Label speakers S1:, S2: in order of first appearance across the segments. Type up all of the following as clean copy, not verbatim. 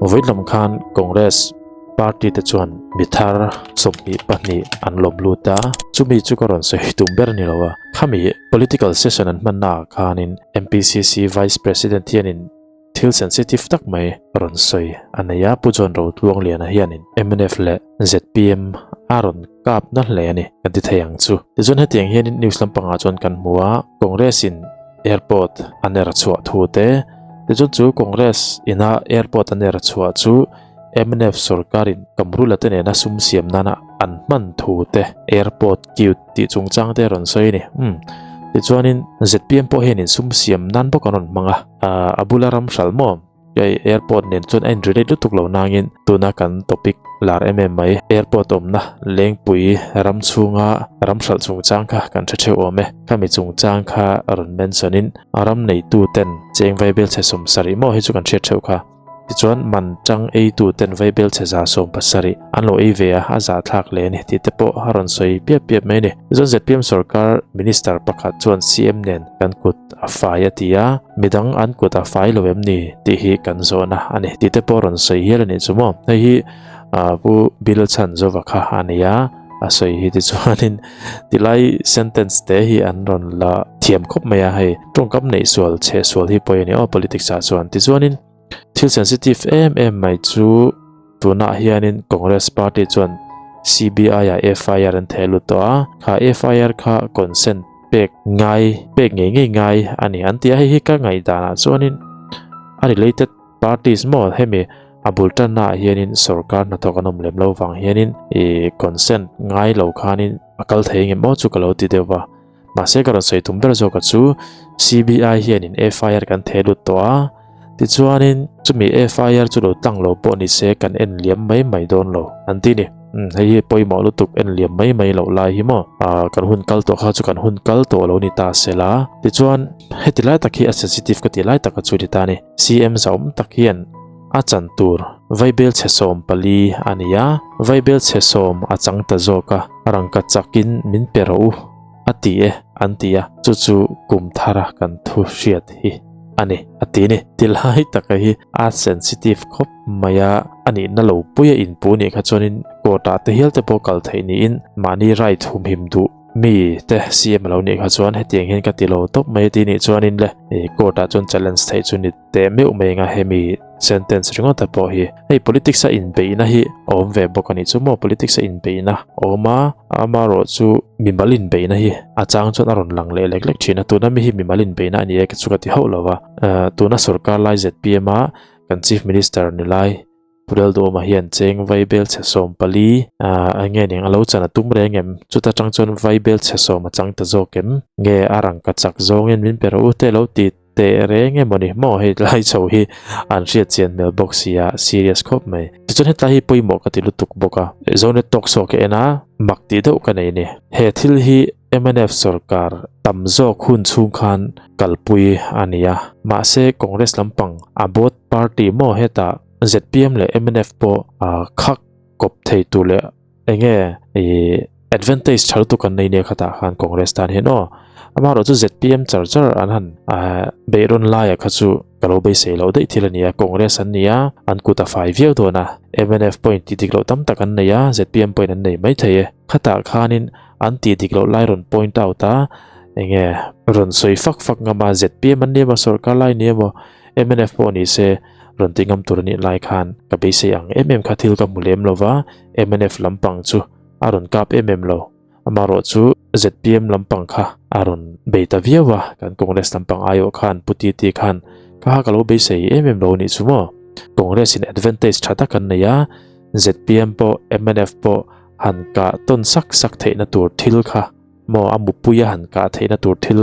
S1: Vawiin lam khan Congress party te chuan mi thar 22 an lawm lut a, chumi chu ka rawn sawi tum ber a ni lo a. Khami political session an hmanna ah khanin MPCC Vice President hianin thil sensitive tak mai rawn sawi a nei a, Pu John Rotluangliana hianin mnf leh zpm a rawn kap na hle a ni kan ti thei ang chu. Tichuan hetiang hianin news lampangah chuan kan hmu a, Congress in airport an er chhuah thu te, tichuan chu Congress ina airport an er chhuah chu mnf sorkarin Kamrula te nena sum siam nana an hman thu te, airport cute tih chungchang te a rawn sawi a ni. Umm tichuanin zpm pawh hianin sum siam nan bawk an rawn hmang a, a bula ram hral maw? Hei airport nen chuan a in relate lutuk lo nangin tuna kan topic lar em em mai airport awmna lengpui ram chhunga ram hralh chungchang kha kan hre theuh awm e. Khami chungchang kha rawn mention in a ram neitu ten cheng vaibel chhe 70 maw hi chu kan hriat theuh kha. Tichuan man tang eitu ten vaibel chhe 70 an lo ei ve a, a zahthlak hle a ni tih te pawh a rawn sawi piap piap mai a ni. Tichuan zpm sorkar minister pakhat chuan CM nen kan kut a fai a ti a, midang an kut a fai lo em ni tih hi kan zawhna a ni tih te pawh rawn sawi hial a nih chu maw. Hei hi Pu Bill Chhanzova kha a ni a, a sawi hi tichuanin tilai sentence te hi an rawn la thiam khawp mai a, hei tawngkam neih sual chheh sual hi pawi a ni aw politics ah chuan. Tichuanin thil sensitive em em mai chu tunah hianin Congress party chuan CBI ah FIR an theh lut tawh a, kha FIR kha consent pek ngai pek ngei ngei ngai a ni an ti a, hei hi ka ngaihdanah chuanin a related parties maw hemi a bul tanna ah hianin sorkar hnathawk an awm lem lo vang hianin ih consent ngai lo khanin a kal thei engemaw maw chu ka lo ti deuh va. Mahse ka rawn sawi tum ber zawk a chu CBI hianin FIR kan theh lut tawh a, tichuanin chumi FIR chu lo tlang lo pawh ni se kan en liam mai mai dawn lo an ti ni. Umm hei hi pawimawh lutuk en liam mai mai loh lai hi maw ah kan hun kal tawh kha chu kan hun kal tawh lo ni ta se la. Tichuan heti lai tak hi a sensitive ka tih lai tak a chu ni ta ni. CM zauhawm tak hian a chan tur vaibel chhe 14 a ni a, vaibel chhe 10 a chang ta zawk a, rangka chakin min pe rawh u. A ti e, an ti a, chu chu kum thara kan thu hriat hi a ni, a ti ni. Ti lai taka hi a sensitive khawp mai a, a nihna lo puia inpu nih kha chuanin court ah te hial te pawh kal theih niin mahni right humhim duh mi te CM a lo nih kha chuan hetiang hian ka ti lo tawp mai a ti nih chuanin le court ah chuan challenge theih chu ni teh meuh mai anga hemi sentence ringawt a pawh hi hei politics a inbeihna hi a awm ve bawk a nih chu maw politics a inbeihna a awm a amarawh chu mimal inbeihna hi a chang chuan a rawn lang leh lek lek thin a tuna mi hi mimal inbeihna a ni e chu ka ti hauh lo va tuna sorkar lai zpm a kan chief minister ni lai Pu Lalduhawma hian cheng vaibel chhe 14 a nge ning a lo chan a tum reng em chuta tang chuan vaibel chhe 10 a chang ta zawk em nge a rangka chak zawngin min pe rawh u te lo ti Teh reng emaw ni maw hei tlai chho hi an hriat chian hmel bawk sia serious khawp mai. Tichuan hetlai hi pawimawh ka ti lutuk bawk a, Zonet talk show ka en a, mak tih deuh ka nei ni. He thil hi mnf sorkar tam zawk hun chhung khan kalpui a ni a, mahse Congress lampang a both party maw hetah zpm leh mnf pawh khak kawp thei tur leh Enge i advantage tha lutuk an nei nia khatah khan Congress tan hian aw. Amaherawh chu zpm char char an han beihrawn laia kha chu ka lo beisei loh daih thil a ni a, Congress an ni a, an kut a fai viau dawn a, mnf point tih dik loh tam tak an nei a, zpm point an nei mai thei e. Khatah khanin an tih dik loh lai rawn point out a, enge rawn sawi fak fak ngam a, zpm an ni emaw sorkar lai ni emaw mnf pawh ni se rawn ti ngam tur a nih lai khan ka beisei ang em em kha thil ka hmu lem lo va. Mnf lampang chu a rawn kap em em lo, amaherawh chu zpm lampang kha a rawn bei ta viau a, kan Congress lampang aiawh khan Pu Titi khan ka ha ka lo beisei em em lo a nih chu maw. Congress in advantage tha tak an nei a, zpm pawh mnf pawh han kah tawn sak sak theihna tur thil kha maw a mupui a han kah theihna tur thil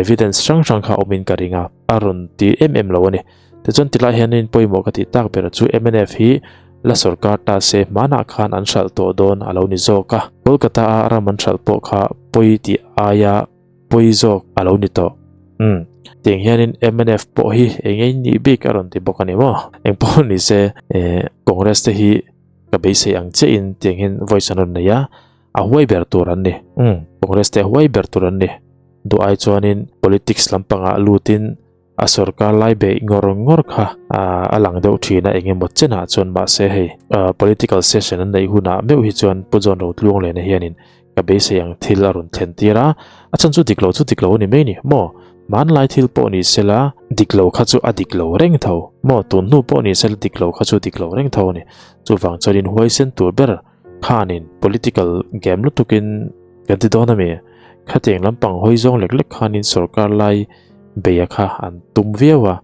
S1: evidence hrang hrang kha awmin ka ring a, a rawn ti em em lo a ni. Tichuan tilai hianin pawimawh ka tih tak ber chu mnf hi la sorkar ta se hmanah khan an hralh tawh dawn a lo ni zawk a, Kolkata a ram an hralh pawh kha pawi tih aia pawi zawk a lo ni tawh. Umm, tiang hianin mnf pawh hi eng eng nih bik a rawn ti bawk a ni maw? Eng pawh ni se Congress te hi ka beisei ang chiahin tiang hian voice an rawn nei a, a huai ber tur an ni. Umm, Congress te a huai ber tur an ni. Duh ai chuanin politics lampangah lutin. A sorkar lai beih ngawr ngawr kha a lang deuh thin a, eng emaw chenah chuan mahse hei political session an neih hunah meuh hi chuan Pu John Rotluanglena hianin ka beisei ang thil a rawn thlen tir a, a chhan chu dik lo chu dik lo a ni mai ni maw? Hmanlai thil pawh ni sela dik lo kha chu a dik lo reng tho maw? Tun hnu pawh ni sela dik lo kha chu dik lo reng tho a ni. Chuvang chuanin huaisen tur ber khanin political game lutukin kan ti dawn a mi? Khatiang lampang hawi zawng lek lek khanin sorkar lai beia kha an tum viau a,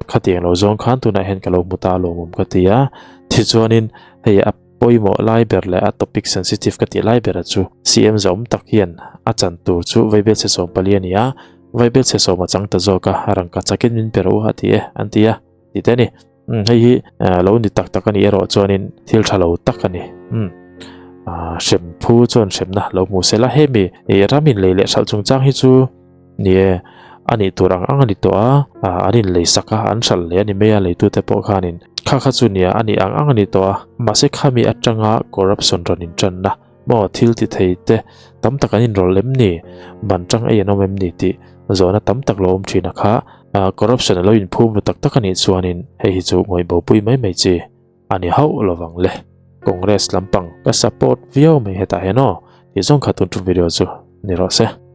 S1: khatiang lo zawng khan tunah hian ka lo hmu ta alawmawm ka ti a, tichuanin hei a pawimawh lai ber leh a topic sensitive ka tih lai bera chu CM zawm tak hian a chan tur chu Vaibelchhe 14 a ni a, Vaibelchhe sawm a chang ta zawk a, rangka chakin min pe rawh u a ti e an ti a tih te a ni. Umm hei hi lo ni tak tak a nih erawh chuanin thil tha lo tak a ni. Umm hrem phu chuan hremna lo hmu se la hemi ram inlei leh hralh chungchang hi chu ni e a nih tur ang ang a ni tawh a, an inlei sak a an hralh leh a ni mai a leitute pawh khanin kha kha chu nia a nih ang ang a ni tawh a mahse khami atanga corruption rawn intanna Maw thil ti thei te tam tak an inrawlh em ni? Ban tang ei an awm em ni tih zawhna tam tak lo awm thin a kha. Corruption a lo inphum ru tak tak a nih chuanin hei hi chu ngawih bopui mai mai chi a ni hauh lovang le. Congress lampang ka support viau mai hetah hian aw tih zawng kha tun tum video chu ni rawh se.